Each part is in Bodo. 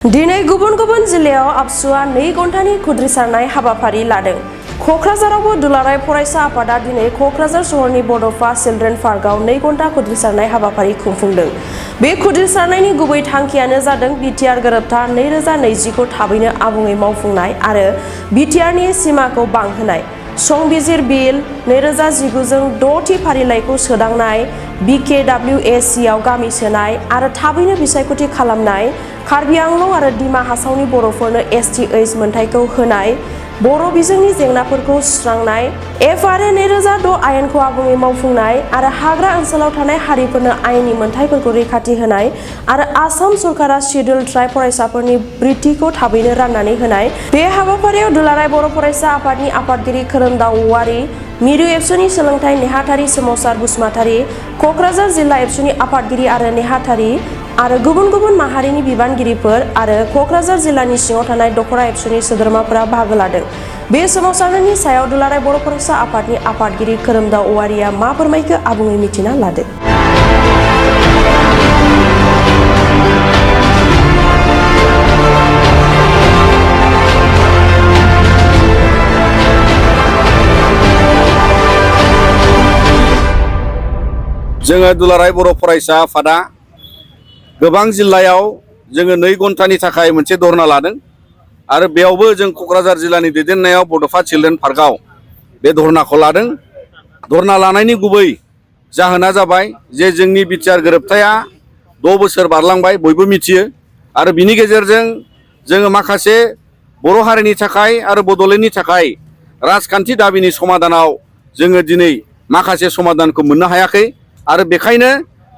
दिनै गुबुन गुबुन जिल्लायाव आबसुआ 2 घन्टानि खुद्रिसारनाय हाबाफारि लादों। कक्राझारावबो दुलाराय फरायसा आफादा दिनै कक्राझार सहरनि बड'फा चिल्ड्रेन पार्कआव 2 घन्टा खुद्रिसारनाय हाबाफारि खुंफुंदों। बे खुद्रिसारनायनि गुबै थांखियानो जादों बिटिआर गोरोबथा 2020 खौ थाबैनो आबुङै मावफुंनाय आरो बिटिआरनि सिमाखौ बांहोनाय, संबिजिर बिल 2019 जों 6थि फारिलाइखौ सोदांनाय, BKWACआव गामि सोनाय आरो थाबैनो बिसायख'थि खालामनाय, कार्बि आंलं आरो दिमा हासावनि बर'फोरनो STH मोनथायखौ होनाय, बर' बिजोंनि जेंनाफोरखौ सुस्रांनाय, FRA 2006 आयेनखौ आबुङै मावफुंनाय आरो हाग्रा ओनसोलाव थानाय हारिफोरनो आयेननि मोनथायफोरखौ रैखाथि होनाय आरो आसाम सरकारा शिड्युल ट्राइब फरायसाफोरनि बृत्तिखौ थाबैनो राननानै होनाय। बे हाबाफारियाव दुलाराय बर' फरायसा आफादनि आफादगिरि खोरोमदाव औवारी, मिरु एबसुनि सोलोंथाइ नेहाथारि सोमावसार बसुमतारी, कक्राझार जिल्ला एबसुनि आफादगिरि आरो नेहाथारि आरो गुबुन गुबुन माहारिनि बिबानगिरिफोर आरो कक्राझार जिल्लानि सिङाव थानाय दखरा एबसुनि सोद्रोमाफोरा बाहागो लादों। बे सोमावसारनायनि सायाव दुलाराय बर' फरायसा आफादनि आफादगिरि खोरोमदाव औवारीया मा फोरमायखो आबुङै मिथिना लादो। जोङो दुलाराय बर' फरायसा आफादा गोबां जिल्लायाव जोङो 2 घन्टानि थाखाय मोनसे धरना लादों आरो बेयावबो जों कक्राझार जिल्लानि दैदेननायाव बड'फा चिल्ड्रेन पार्कआव बे धरनाखौ लादों। धरना लानायनि गुबै जाहोना जाबाय जे जोंनि बिटिआर गोरोबथाया 6 बोसोर बारलांबाय, बयबो मिथियो आरो बिनि गेजेरजों जोङो माखासे बर' हारिनि थाखाय आरो बड'लेण्डनि थाखाय राजखान्थि दाबिनि समाधानाव जोङो दिनै माखासे समाधानखौ मोननो हायाखै आरो बेखायनो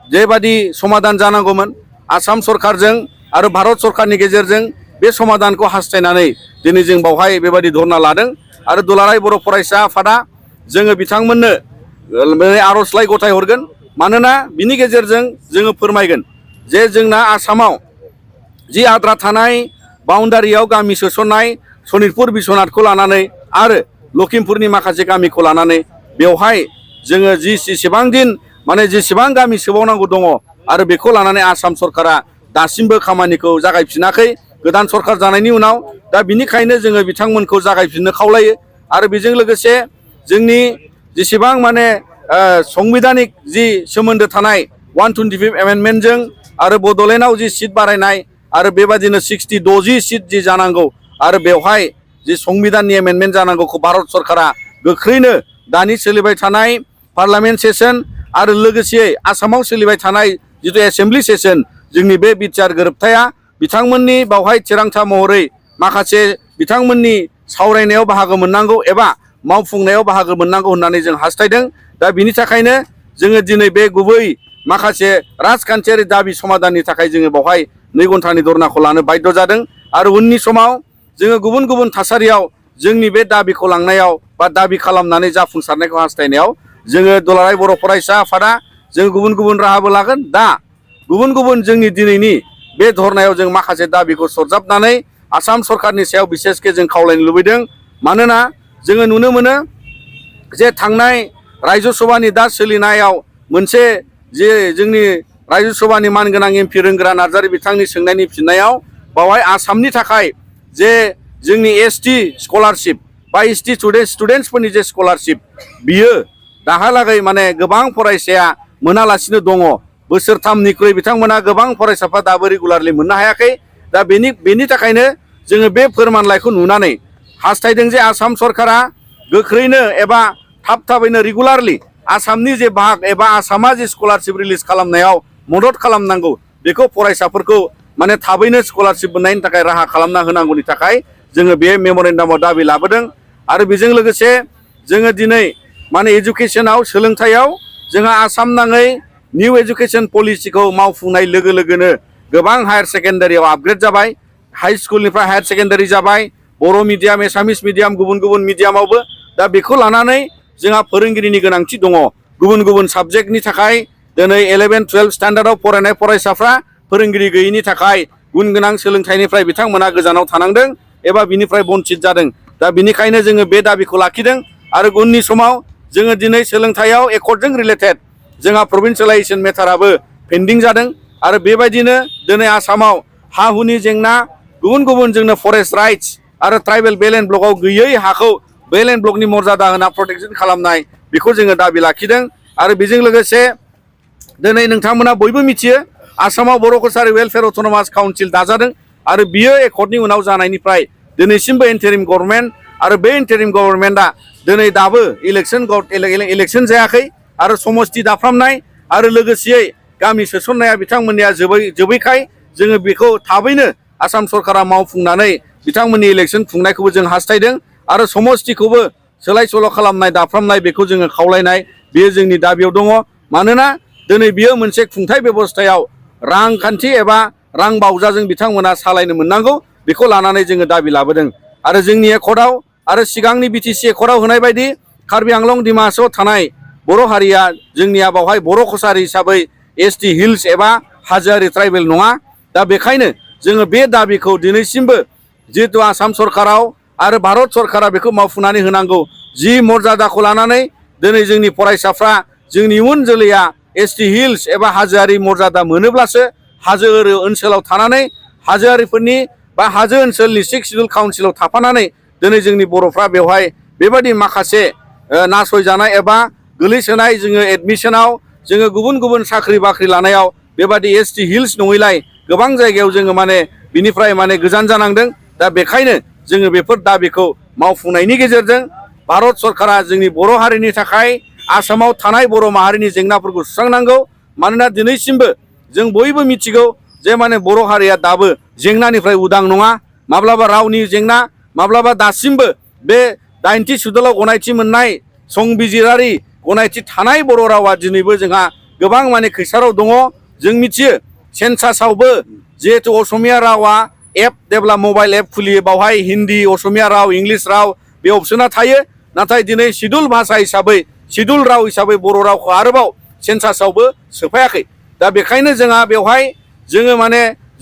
जेबादि समाधान जानांगौमोन आसाम सरकारजों आरो भारत सरकारनि गेजेरजों बे समाधानखौ हास्थायनानै दिनै जों बावहाय बेबादि धरना लादों आरो दुलाराय बर' फरायसा आफादा जोङो बिथांमोननो आर'जलाइ गथायहरगोन। मानोना बिनि गेजेरजों जोङो फोरमायगोन जे जोंना आसामाव जि आद्रा थानाय बाउन्डारियाव गामि सोसननाय सनितपुर बिश्वनाथखौ लानानै आरो लखिमपुरनि माखासे गामिखौ लानानै बेवहाय जोङो जेसेबां गामि सोबावनांगौ दङ आरो बेखौ लानानै आसाम सरकारा दासिमबो खामानिखौ जागायफिनाखै गोदान सरकार जानायनि उनाव। दा बिनिखायनो जोङो बिथांमोनखौ जागायफिननो खावलायो आरो बेजों लोगोसे जोंनि जेसेबां संबिधानिक जि सोमोन्दो थानाय 125 एमेन्डमेन्टजों आरो बड'लेण्डआव जि सिट बारायनाय आरो बेबादिनो 60 सिट जि जानांगौ आरो बेवहाय जि संबिधाननि एमेन्डमेन्ट जानांगौखौ भारत सरकारा गोख्रैनो दानि सोलिबाय थानाय पार्लामेन्ट सेसन आरो लोगोसे आसामाव सोलिबाय थानाय जिथु एसेम्ब्लि सेसन जोंनि बे बिटिआर गोरोबथाया बिथांमोननि बावहाय थिरांथा महरै माखासे बिथांमोननि सावरायनायाव बाहागो मोननांगौ एबा मावफुंनायाव बाहागो मोननांगौ होननानै जों हास्थायदों। दा बिनि थाखायनो जोङो दिनै बे गुबै माखासे राजखान्थियारि दाबि समाधाननि थाखाय जोङो बावहाय 2 घन्टानि धरनाखौ लानो बाध्य जादों आरो उननि समाव जोङो गुबुन गुबुन थासारियाव जोंनि बे दाबिखौ लांनायाव बा दाबि खालामनानै जाफुंसारनायखौ हास्थायनायाव जोङो दुलाराय बर' फरायसा आफादा जों गुबुन गुबुन राहाबो लागोन। दा गुबुन जोंनि दिनैनि बे धरनायाव जों माखासे दाबिखौ सरजाबनानै आसाम सरकारनि सायाव बिसेसके जों खावलायनो लुबैदों। मानोना जोङो नुनो मोनो जे थांनाय रायजो सभानि दा सोलिनायाव मोनसे जे जोंनि रायजो सभानि मानगोनां MP रोंगोरा नार्जारि बिथांनि सोंनायनि फिननायाव बावहाय आसामनि थाखाय जे जोंनि ST स्कलारशिप बा ST स्टुडेन्टसफोरनि जे स्कलारशिप बियो दाहालागै गोबां फरायसाया मोनालासिनो दङ। बोसोरथामनिख्रुइ बिथांमोना गोबां फरायसाफ्रा दाबो रेगुलारलि मोननो हायाखै। दा बेनि थाखायनो जोङो बे फोरमानलाइखौ नुनानै हास्थायदों जे आसाम सरकारा गोख्रैनो एबा थाबैनो रेगुलारलि आसामनि जे बाहाग एबा आसामा जे स्कलारशिप रिलिज खालामनायाव मदद खालामनांगौ बेखौ फरायसाफोरखौ थाबैनो स्कलारशिप मोननायनि थाखाय राहा खालामना होनांगौनि थाखाय जोङो बे मेम'रेन्डामाव दाबि लाबोदों। आरो बेजों लोगोसे जोङो दिनै एजुकेसनाव सोलोंथायाव जोंहा आसाम नाङै निउ एजुकेसन पलिसिखौ मावफुंनाय लोगो लोगोनो गोबां हायार सेकेन्डारियाव आपग्रेड जाबाय, हाइ स्कुलनिफ्राय हायार सेकेन्डारि जाबाय, बर' मिडियाम एसामिस मिडियाम गुबुन मिडियामावबो। दा बेखौ लानानै जोंहा फोरोंगिरिनि गोनांथि दङ। गुबुन साबजेक्टनि थाखाय दिनै 11-12 स्टेन्डार्डआव फरायनाय फरायसाफ्रा फोरोंगिरि गैयैनि थाखाय गुन गोनां सोलोंथाइनिफ्राय बिथांमोना गोजानाव थानांदों एबा बिनिफ्राय बन्चित जादों। दा बिनिखायनो जोङो बे दाबिखौ लाखिदों आरो उननि समाव जोङो दिनै सोलोंथाइयाव एकर्डजों रिलेटेड जोंहा प्रभिन्सियेलाइजेसन मेटाराबो पेन्डिं जादों आरो बेबायदिनो दिनै आसामाव हा हुनि जेंना गुबुन गुबुन जोंनो फरेस्ट राइट्स आरो ट्राइबेल बेल एन्ड ब्लकआव गैयै हाखौ बेल एन्ड ब्लकनि मर्यादा होना प्रटेक्सन खालामनाय बेखौ जोङो दाबि लाखिदों। आरो बेजों लोगोसे दिनै नोंथांमोना बयबो मिथियो आसामाव बर' कसारि वेलफेयार अट'नमास काउन्सिल दाजादों आरो बियो एकर्डनि उनाव जानायनिफ्राय दिनैसिमबो इन्टारिम गभर्नमेन्ट आरो बे इन्टारिम गभर्नमेन्टआ दिनै दाबो इलेक्सन जायाखै आरो समस्ति दाफ्रामनाय आरो लोगोसेयै गामि सोसननाया बिथांमोननिया जोबैखाय जोङो बेखौ थाबैनो आसाम सरकारा मावफुंनानै बिथांमोननि इलेक्सन खुंनायखौबो जों हास्थायदों आरो समस्तिखौबो सोलाय सोल' खालामनाय दाफ्रामनाय बेखौ जोङो खावलायनाय बेयो जोंनि दाबियाव दङ। मानोना दिनै बियो मोनसे खुंथाय बेबस्थायाव रांखान्थि एबा रां बावजाजों बिथांमोना सालायनो मोननांगौ बेखौ लानानै जोङो दाबि लाबोदों। आरो जोंनि एकर्डआव आरो सिगांनि बिटिसि एकर्डआव होनाय बायदि कार्बि आंलं दिमा हासावआव थानाय बर' हारिया जोंनिया बावहाय बर' कसारि हिसाबै एसटि हिल्स एबा हाजोआरि ट्राइबेल नङा। दा बेखायनो जोङो बे दाबिखौ दिनैसिमबो जिहेतु आसाम सरकाराव आरो भारत सरकारा बेखौ मावफुंनानै होनांगौ। जि मर्यादाखौ लानानै दिनै जोंनि फरायसाफ्रा जोंनि इयुन जोलैया एसटि हिल्स एबा हाजोआरि मर्यादा मोनोब्लासो हाजो ओनसोलाव थानानै हाजोआरिफोरनि बा हाजो ओनसोलनि 6 सिडुल काउन्सिलाव थाफानानै दिनै जोंनि बर'फ्रा बेवहाय बेबायदि माखासे नासयजानाय एबा गोलैसोनाय जोङो एडमिसनाव जोङो गुबुन गुबुन साख्रि बाख्रि लानायाव बेबादि एसटि हिल्स नङैलाय गोबां जायगायाव जोङो बिनिफ्राय गोजान जानांदों। दा बेखायनो जोङो बेफोर दाबिखौ मावफुंनायनि गेजेरजों भारत सरकारा जोंनि बर' हारिनि थाखाय आसामाव थानाय बर' माहारिनि जेंनाफोरखौ सुस्रांनांगौ। मानोना दिनैसिमबो जों बयबो मिथिगौ जे बर' हारिया दाबो जेंनानिफ्राय उदां नङा। माब्लाबा रावनि जेंना, माब्लाबा दासिमबो बे 80 सिडुलाव गनायथि मोननाय संबिजिरारि गनायथि थानाय बर' रावा दिनैबो जोंहा गोबां खैसाराव दङ। जों मिथियो सेन्सासआवबो जिहेतु असमिया रावा एप जेब्ला मबाइल एप खुलियो बावहाय हिन्दी, असमिया राव, इंलिस राव बे अपसना थायो। नाथाय दिनै सिडुल भाषा हिसाबै सिडुल राव हिसाबै बर' रावखौ आरोबाव सेन्सासआवबो सोफायाखै। दा बेखायनो जोंहा बेवहाय जोङो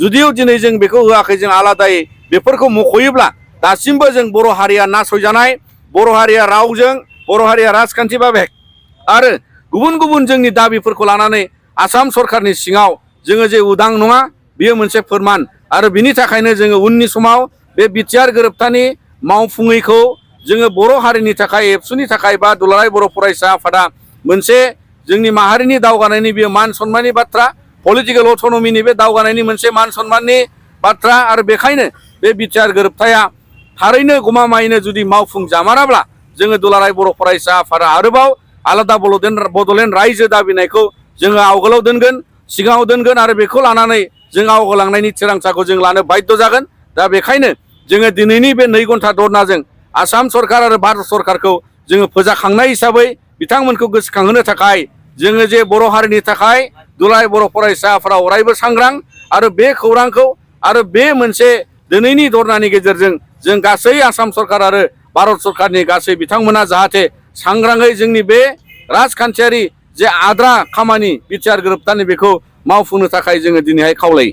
जुदिও दिनै जों बेखौ होआखै, जों आलादायै बेफोरखौ मख'योब्ला दासिमबो जों बर' हारिया नासयजानाय, बर' हारिया रावजों, बर' हारिया राजखान्थि भाबै आरो गुबुन गुबुन जोंनि दाबिफोरखौ लानानै आसाम सरकारनि सिङाव जोङो जे उदां नङा बेयो मोनसे फोरमान। आरो बिनि थाखायनो जोङो उननि समाव बे बिटिआर गोरोबथानि मावफुङैखौ जोङो बर' हारिनि थाखाय, एबसुनि थाखाय बा दुलाराय बर' फरायसा आफादा मोनसे जोंनि माहारिनि दावगानायनि बेयो मान सनमाननि बाथ्रा, पलिटिकेल अट'नमिनि बे दावगानायनि मोनसे मान सनमाननि बाथ्रा। आरो बेखायनो बे बिटिआर गोरोबथाया थारैनो गमामायैनो जुदि मावफुंजामाराब्ला जोङो दुलाराय बर' फरायसा आफादा आरोबाव आलादा बड'लेण्ड रायजो दाबिनायखौ जोङो आवगोलाव दोनगोन, सिगाङाव दोनगोन आरो बेखौ लानानै जों आवगायलांनायनि थिरांथाखौ जों लानो बाध्य जागोन। दा बेखायनो जोङो दिनैनि बे 2 घन्टा धरनाजों आसाम सरकार आरो भारत सरकारखौ जोङो फोजाखांनाय हिसाबै बिथांमोनखौ गोसोखांहोनो थाखाय जोङो जे बर' हारिनि थाखाय दुलाराय बर' फरायसा आफादा अरायबो सांग्रां। आरो बे खौरांखौ आरो बे मोनसे दिनैनि धरनानि गेजेरजों जों गासै आसाम सरकार आरो भारत सरकारनि गासै बिथांमोना जाहाथे सांग्राङै जोंनि बे राजखान्थियारि जे आद्रा खामानि बिटिआर गोरोबथानि बेखौ मावफुंनो थाखाय जोङो दिनैहाय खावलायो।